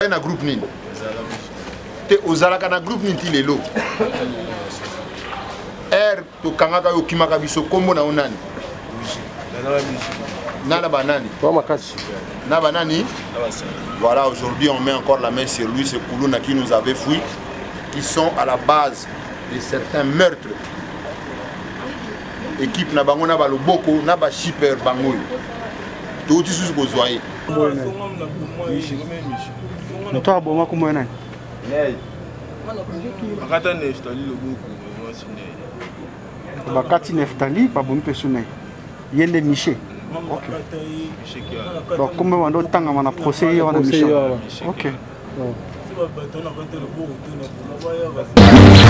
Na groupe nini te? Ozalaka na groupe nini ti lelo? R tokangaka yo, okimaka biso. Kombo na yo nani? Nana banani na banani? Voilà, aujourd'hui on met encore la main sur lui, ce Koulouna qui nous avait fui, qui sont à la base de certains meurtres. Équipe na bango na baloboko na bashipper bango oyo touti susu kozwa ye. Moto aboma kombo ya nani? Bakata Neftali loboko, mwasi ne. Bakati Neftali, babomi mpe su ne. Ye nde Miche. Donc kombo bando otangama na procès ye wana Miche. Ok.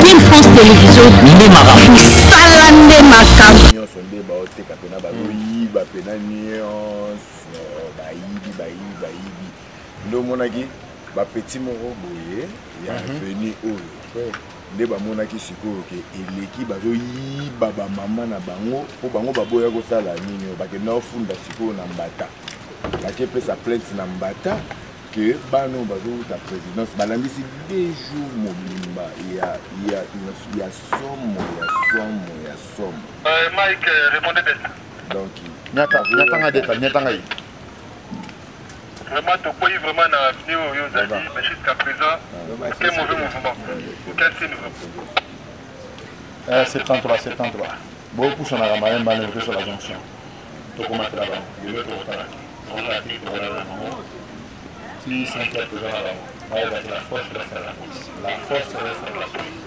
Kin France Télévision nde makambo. Mosala nde makambo. Nyonso nde baoteka mpena, bazoyiba mpena nyonso, bayibi, bayibi, bayibi. Nde omonaki bapeti moko boye ya veni oyo nde bamonaki sikoyo ke eleki, bazoyiba bamama na bango mpo bango baboya kosala nini. Oyo bakenda kofunda sikoyo na Mbata, bakepesa plainte na Mbata ke bana oyo bazowuta présidence balandisi 2 jours mobimba ya somo, ya somo, ya somo. Mike, répondez bête. Donc nyatanga deta, nyatanga ye. Vraiment, tokoyi vraiment na avenue oyo ozali, mais jusqu'à présent, aucun mauvais mouvement, aucun signe vraiment. 73 73, bopusanaka mayemba ndenge tosala jonction, tokomatela bango lelo, tokotala tokotala te, tokotala bango ti 5 heures. Toza na bango, bayeba te, la force reste à la police, la force reste à la police.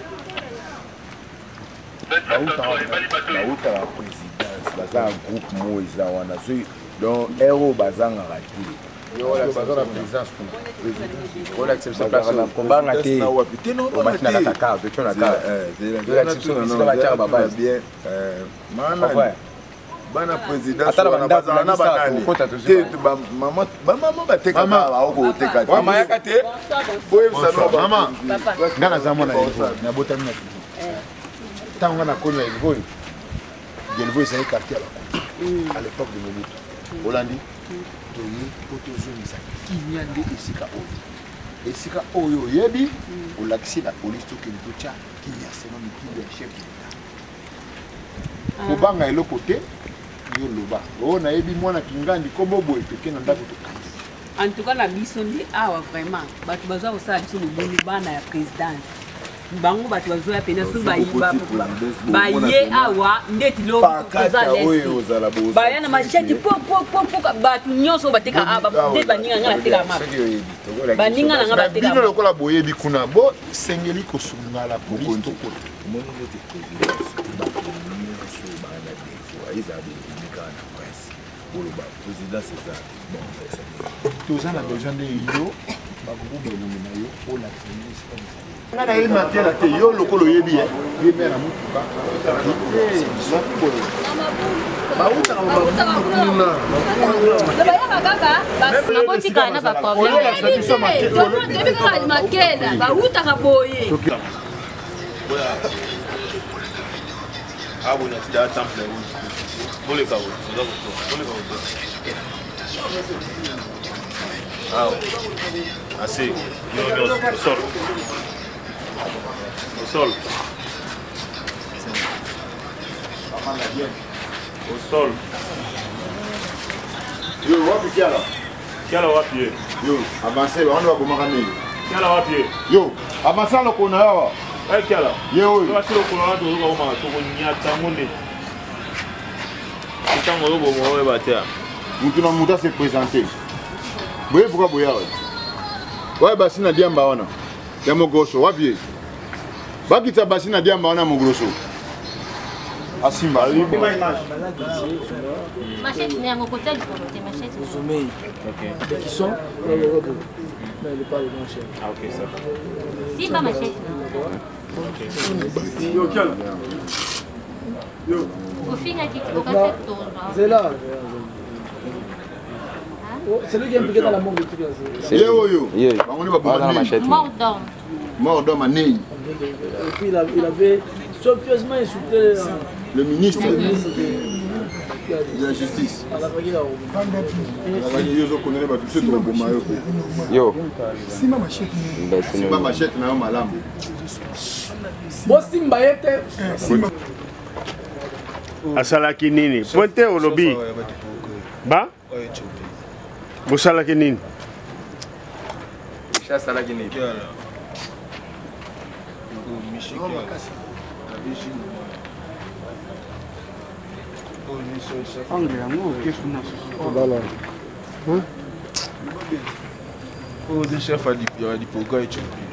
Bautaka présidence, baza na groupe moko eza wana soki donc ere oyo bazangaka te. Baza na présidence kuna. Olakisa biso place, kobanga te, omati na kaka car, totio na car, olakisa biso bisika batiaka babase. Bien, mana bana présidence. Ata na bandako bazala na banani okota tozwi te, bamama batekaka, baokoteka te. Mama yaka te. Boyebisa no. Mama, nga naza mwana Delvaux, nabotami na Kivu. Ntango nga nakoli na Delvaux, Delvaux ezali quartier ya bakonzi à l'époque de Mobutu. Olandi, toye mpo tozongisa kimia nde esika oyo, esika oyo oyebi, olakisi na polise, tokende totya kimia selon mitindo ya chef de l'État. Kobanga eloko te, yo loba oyo nayebi mwana Kingandi kombo boye, toke na ndako, tokangi. En tout cas na biso nde awa vraiment bato baza kosala biso mobulu. Bana ya présidence, bango bato bazoya pena soki baye awa ndeti Pakata oyo ozala baya na machette po po po po. Bato nyonso oyo bateka awa nde baninga nga nateka mapa, baninga na nga bateka. Bino lokola boyebi kuna, bosengeli kosunga la police, tokota. Omoni neti présidence, bato nyonso baa na défaut, ezala bobimi kaka na presse, boloba présidence eza bon. Toza na besoin nde yo bakokuba elongi na yo, olakisa nde esika mosala. Nga nayebi Makela te, yo lokola oyebi ye, ye mere ya motuka. Bautaka kuna. Bayaka kaka. Nakotikala na baproblème. Toyebi kaka Makela bautaka boye. Abona ti temple rouge, boleka oza koto, boleka koto awa ase bino nyonso, au sol, au sol, au sol. Yo wapi Kiala? Kiala wapi ye? Yo avance, wana babomaka nini? Kiala wapi ye? Yo avance lokona awa. Ai Kiala. Ye oyo. Asi lokolo wana, tozoka komaka, tokonyata yango nde ntango oyo bomo oyeba te. Mutu na mutu ase présente boye, fuka boye awa, waye basi na diamba wana ya mogroso, wapi ye? Bakitisa basi na diamba wana ya mogroso, asimba. Machette na yango kotia likolo te, machette. Zomei. Ok. Qui sont dans le robot. Mais il parle moins cher. Ah, ok, ça va. Simba machette. Yo, Kiala. Yo. Ofingaki okate tozwa. C'est là. Oh, c'est lui qui est impliqué dans la mort de tout là. Ye oyo. Ye. Bango nde baboma Baza na nini? machette. Mort d'homme. Mort d'homme anei. Et puis il avait somptueusement insulté le ministre. Le ministre de- Ya justice. Alakaki yo ozokondane bato biso tokoboma yo mpe. Yo. Simba machette na yo malamu. Bosimba ye te. Asalaki nini? Pointe olobi. Ba? Bosalaki nini? Asalaki nini? Angle yango oke kuna susu. Oyo nde chef ya lipoga Ethiopie.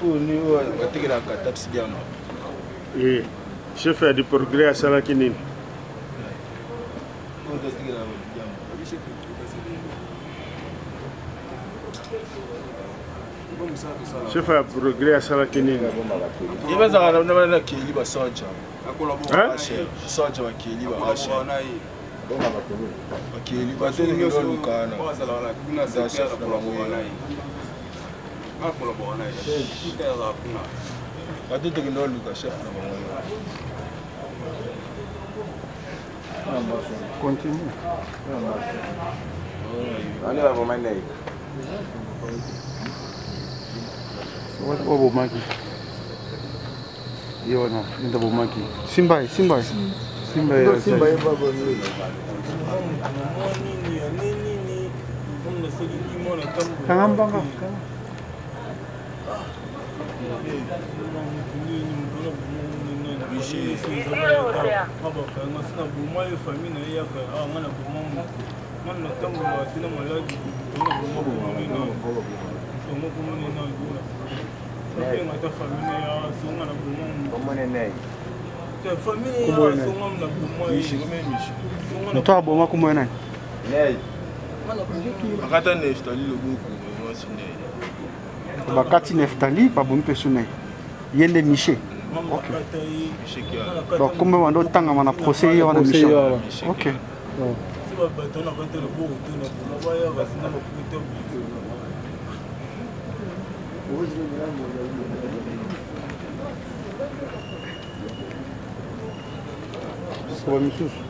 Oyo ni oyo batekelaka tapsi diama. Eh, chef ya diprogrès asalaki nini? Oyo batekelaka diama. Chef ya progrès asalaki nini? Ye bazalaka na keli basoja. Soja bakeli bakeli batelekana za chef na bango bato tokende oluka chef na bango. Continue. Wana baboma nde. Babomaki ye wana nde abomaki. Simba ye, simba ye, simba ye. Simba ye baba. Kanga mbanga. Moto aboma kombo ya nani? Bakata Neftali loboko mwasi nde. Bakati Neftali, babomi mpe su na ye. Ye nde Miche. Donc kombo bando otangama na procès ye wana Miche. Ok. Koba misusu.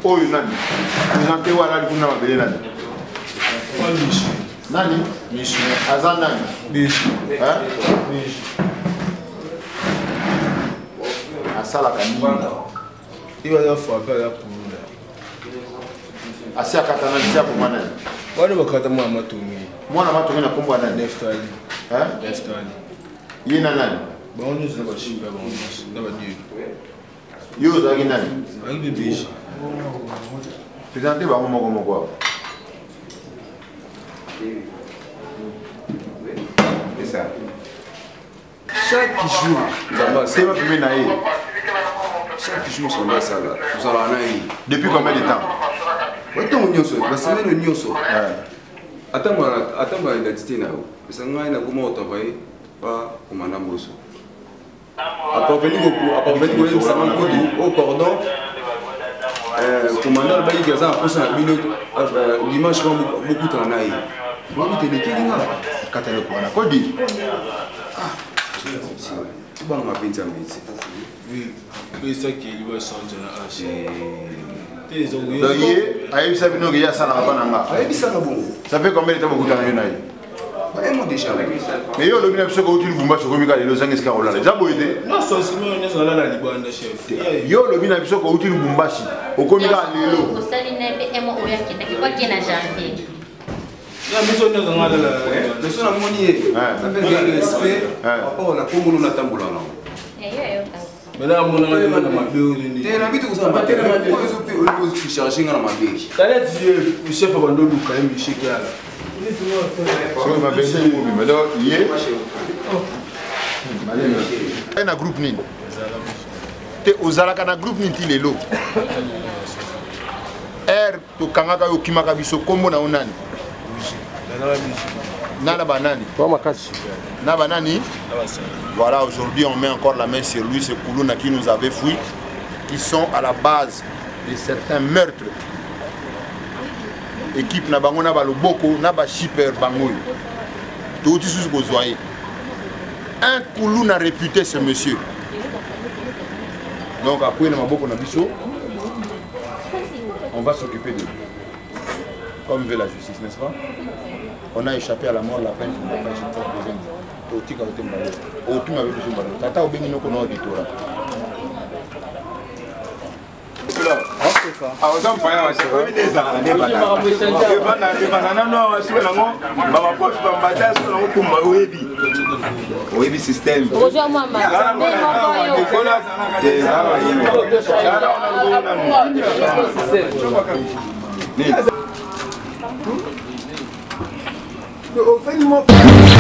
Oyo nani? Présente oyo alali kuna mabele nani? Nani? Aza nani? Hein? Asalaka nini? Ye aza frappe, aza kuluna. Asi akata nani? Si akoma nani? Wana bakata mwana matongi. Mwana matongi na kombo ya nani? Neftali. Hein? Neftali. Ye na nani? Bango nyonso na bashimba, bango nyonso na badie. Yo ozalaki nani? Azalaki bebe. Présente bango moko moko awa. C'est ça. Chaque jour, Nzambe asala. Pembeni na ye. Chaque jour, Nzambe asala. Tozalaka na ye. Depuis combien de temps? Ntango nyonso, basemaine nyonso. Atambala identité na yo. Pesa ngai nakoma kotravaille pa komanda Mboso. Aparveni koyebisanga kutu o cordon commandant alobaki aza na mposa na bino dimanche bokutana na ye. Bokuta elekeli nga. Kata eloko wana kodi. Tobanga mpe Nzambe ti. Pesaki basanja na h. Donc ye ayebisa bino ke ye asalaka mpa na nga? Ayebisaka bongo. Ça fait combien de temps bokutana yo na ye? Un mois déjà. Mais yo olobi na biso kouti Lubumbashi, okomi kaka lelo, ozangi esika kolala, eza boye te? Nyonso nyonso alala libanda, chef. Yo olobi na biso kouti Lubumbashi, okomi kaka lelo. Osali na ye mpe emo oyo akendaki po ake na janvier. Ya biso nyonso nga alala. Leso namoni ye apesaki respect rapport na kombolo natambola nango. Maintenant amonanga te na mabe oyo nini? Te, na bitu kozala mabe oyo ezo mpe oyo charge nga na mabe. Taleti ye chef abando oluka ye misheke ala. Soki mabese mobima, donc ye ye na groupe nini te? Ozalaka na groupe nini ti lelo? R tokangaka yo, okimaka biso. Kombo na yo nani? Nana banani na banani? Voilà, aujourd'hui on met encore la main sur lui, ce Koulouna qui nous avait fui, qui sont à la base de certains meurtres. Équipe na bango na baloboko na bashipper bango oyo touti susu kozwa ye un kuluna réputé, ce monsieur. Donc akwei na maboko na biso, on va s'occuper de lui comme veut la justice, n'est-ce pas? On a échappé à la mort, la peine deuxième. Totika ote mbalo otuma be biso mbalo tata obengi noko na auditorat. Oza mpaya ebanda nano awa soki nango bamakofi bambata soki nango kumba oyebi oyebi système.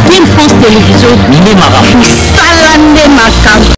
Queen France Télévision nde makambo, mosala nde makambo.